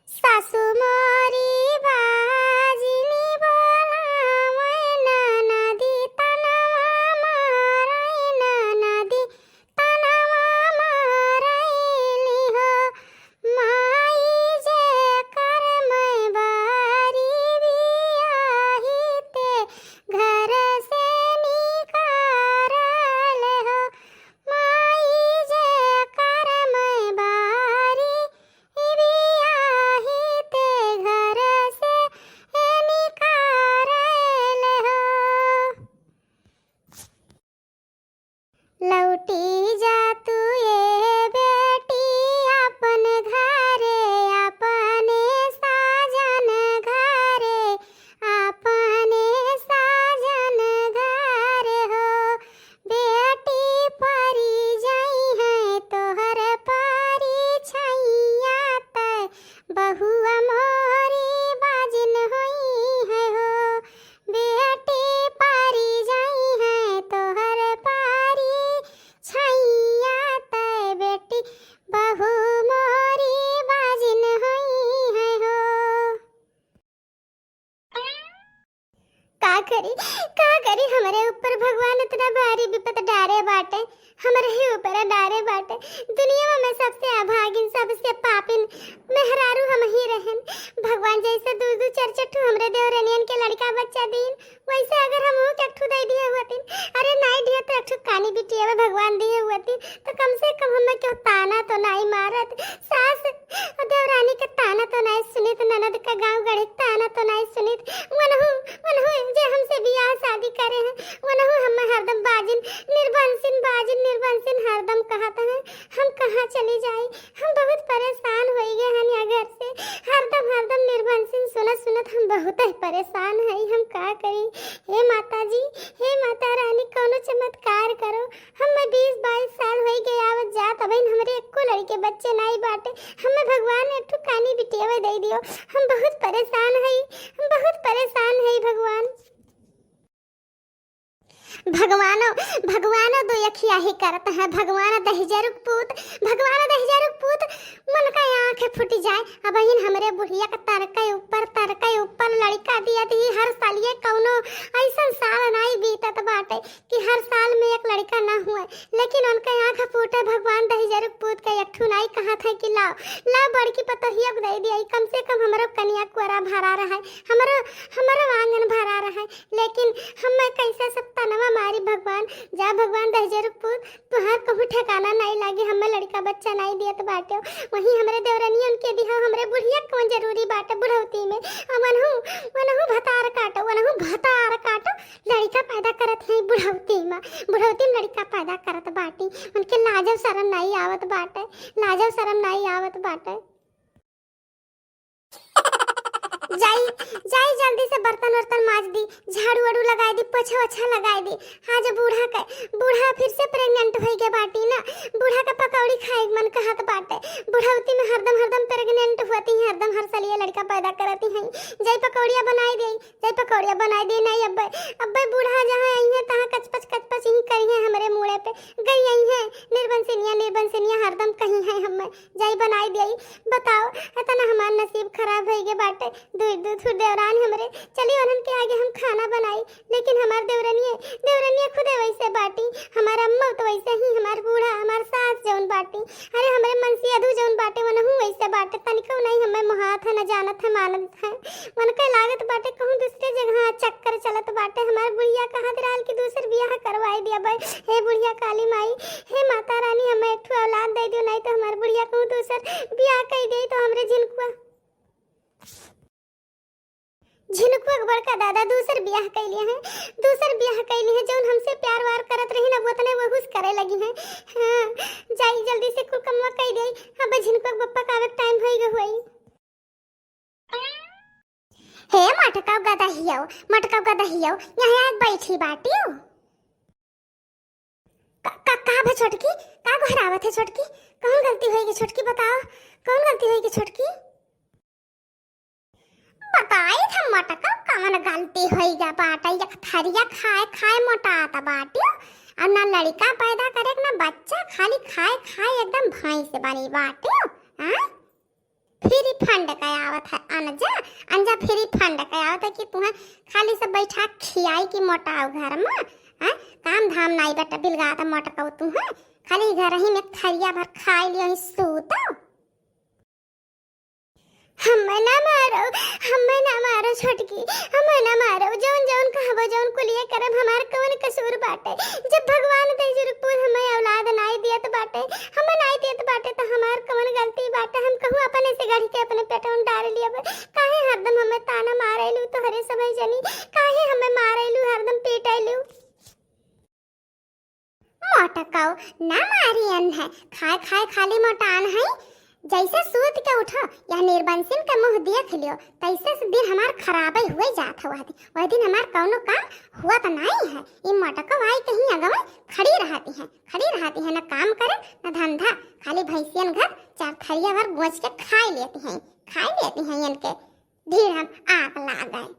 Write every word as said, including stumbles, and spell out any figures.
सासु मोरी बाजिनी बोलावै ननदी तनवा मारै ननदी तनवा मारैली हो। माई जे करमै बारी बियाही ते घर से निकारल हो। माई जे करमै बारी बियाही ते घर से निकारल हो। लौटी जा तू ए बेटी अपन घरे, अपने साजन घरे, अपने साजन घरे हो। बेटी परी जइहैं तोहर परी छैया तै, बहुआ मोरी बाजिन होइहैं हो। बेटी परी जइहैं तोहर परी छैया तै, बेटी बहू मोरी बाजिन होइहैं हो। का करी, का करी, हमरे ऊपर भगवान इतना भारी विपत डारे बाटे, हमरे ही ऊपर डारे बाटे। दुनिया में सबसे अभागिन, सबसे पापिन मेहरारू हम ही रहन। भगवान जैसे दू दू चार चार ठो हमरे देवरनियन के लड़का बच्चा दीन, वैसे अगर हमहू के एक ठो दे दिए हुअतिन, अरे नाई दिए तो एक ठो कानी बिटिया भगवान दिए हुअतिन, तो कम से कम हमें क्यों ताना तो नाई मारत। सास देवरानी के ताना तो नाई सुनित, ननद का गाँव गढ़ी के ताना तो नाई सुनित। वनहू, वनहू जे हमसे बियाह शादी करे हैं, वनहू हमें हरदम बाजिन, निर्बंसिन, बाजिन, निर्बंसिन हरदम कहत हैं। हम कहाँ चली जाई? हम बहुत परेशान होई गए हन या घर से। हरदम, हरदम निर्बंसिन सुनत, सुनत हम बहुत ही परेशान हई। हम का करी? हे माता जी, हे माता रानी, कौनो चमत्कार करो। हमें बीस बाईस साल होई गए आवत जात, अबहिन हमरे एको लड़के बच्चे नाई बाटे। हमें भगवान एक ठो कानी बिटियावे दे दियो। हम बहुत परेशान हई, हम बहुत परेशान हई भगवान। भगवानो, भगवानो दो अखिया ही करत है, भगवान दहिजरुक पूत, भगवान दहिजरुक पूत, मन का आँख फूट जाए। अबहिन हमरे बुढ़िया का तरके ऊपर, तरके ऊपर लड़का दिया दी। हर साल ये कौनो ऐसन साल नाई बीतत बाटे कि हर साल में एक लड़का ना हुए, लेकिन उनके आँख फूटे। भगवान दहिजरुक पूत के एक ठो नाई कहत है कि लाओ, लाओ बड़की पतोहिया को दे दिया, कम से कम हमरो कनिया कुआरा भरा रहे, हमरो, हमरो आंगन भरा रहे। लेकिन हमें कैसे सब तनवा मारी भगवान। जा भगवान दहिजरुक पूत, तुहार कहूँ ठिकाना नाई लागे, हमें लड़का बच्चा नाई दियत बाटे। वहीं हमरे देवरनिया उनके दिहा, हमरे बुढ़िया कौन जरूरी बाटे बुढ़ौती में। आ वनहू, वनहू भतार काटो, वनहू भतार काटो, लड़का पैदा करत है बुढ़ौती में, बुढ़ौती में लड़का पैदा करत बाटी। उनके लाजो शरम नाई आवत बाटे, लाजो शरम नाई आवत बाटे। जाई, जाई जल्दी से बर्तन वर्तन माज दी, झाड़ू वाड़ू लगाई दी, पोछा ओछा लगाई दी। आज बूढ़ा के, बूढ़ा फिर से प्रेग्नेंट होई गए बाटी ना, बूढ़ा के पकौड़ी खाए के मन कहत बाटे। बुढ़ौती में हरदम, हरदम प्रेग्नेंट होती हैं, हरदम हर साल ये लड़का पैदा करती हैं। जाई पकौड़िया बनाई दे, जाई पकौड़िया बनाई दे। नहीं अब्बे, अब्बे बूढ़ा जहाँ आई हैं तहाँ कचपच, कचपच ही करी हैं हमरे मूड़े पे। गई आई हैं निर्बंसिनिया, निर्बंसिनिया हरदम कही हैं हमें। जाई बनाई दियाई। बताओ, इतना हमार नसीब खराब होई गए बाटे। दुई, दुई ठो देवरान हमरे, चली उन्हन के आगे हम खाना बनाई, लेकिन हमार देवरनिये, देवरनिये खुदे वैसे बाटी, हमार अम्मा तो वैसे ही, हमार बूढ़ा, हमार सास जौन बाटी, अरे हमरे मनसियाधू जौन बाटे, वनहू वैसे बाटे, तनिको नहीं हमें मोहात है, न जानत है, मानत है। उनके लागत बाटे कहूँ दूसरे जगह चक्कर चलत बाटे। हमार बुढ़िया कहत रहल कि दूसर बियाह करवाई दिया भाई। हे बुढ़िया काली माई, हे माता रानी, हमें एक ठो औलाद दे दियो, नहीं तो हमार बुढ़िया कहूँ दूसर बियाह कई दे तो हमरे झिनकुआ, झिनकुआ के बड़का दादा दूसर बियाह कैली हैं, दूसर बियाह कैली हैं। जौन हमसे प्यार वार करत रही ना, वो तने वहूस करे लगी हैं। हाँ, जाई जल्दी से कुल कमवा कई दे। अब झिनकुआ के बप्पा का आवे टाइम होई गए होई। हे मटकाऊ गदहियो, मटकाऊ गदहियो, यहाँ आके बैठी बाटियो। का, का, का भा छोटकी, का गोहरावत है छोटकी? कौन गलती होई गई छोटकी, बताओ, कौन गलती होई गई छोटकी? बताई था मटकाऊ, कौन गलती होई गई बाटे? एक थरिया खाए खाए मोटात बाटियो, और ना लड़का पैदा करे ना बच्चा, खाली खाए खाए एकदम भैंस बनी बाटियो। हाँ? फ्री फंड का आवत है। अनजा, अनजा फ्री फंड का आवत है कि तुहें खाली सब बैठा खियाई कि मोटाओ घर में, हैं? काम धाम नाई बेटा, बिलगा दा मोटकऊ तुहें, खाली घर ही में थरिया भर खाई लियो ही सूतो। हमें ना मारो, हमें ना मारो छोटकी, हमें ना मारो। जौन जौन कहबो, जौन कुलिया करब, हमार कवन कसूर बाटे? जब भगवान दे जुर्गपुर हमें औलाद नाई दियत बाटे, हमें नाई दियत बाटे, तो हमार कवन गलती बाटे? हम कहूँ अपने से गढ़ के अपने पेट में डार लियब। काहे हरदम हमें ताना मारेलू तोहरे सब जनी? काहे हमें मारेलू, हरदम पीटेलू? मोटकऊ ना मारियन है, खाए खाए खाली मोटान है। जैसे सूत के उठो या निर्बंसिन के मुँह देख लियो, तैसे से दिन हमार खराबे हुए जात है। वह दिन, वह दिन हमार कौनो काम हुआ तो नहीं है। ई मोटकऊ आई कहीं अगवे खड़ी रहती है, खड़ी रहती है, न काम करे न धंधा, खाली भैंसियन घर चार थरिया भर गोच के खाए लेती हैं, खाए लेती हैं। इनके भीड़ हम आग लाग गए।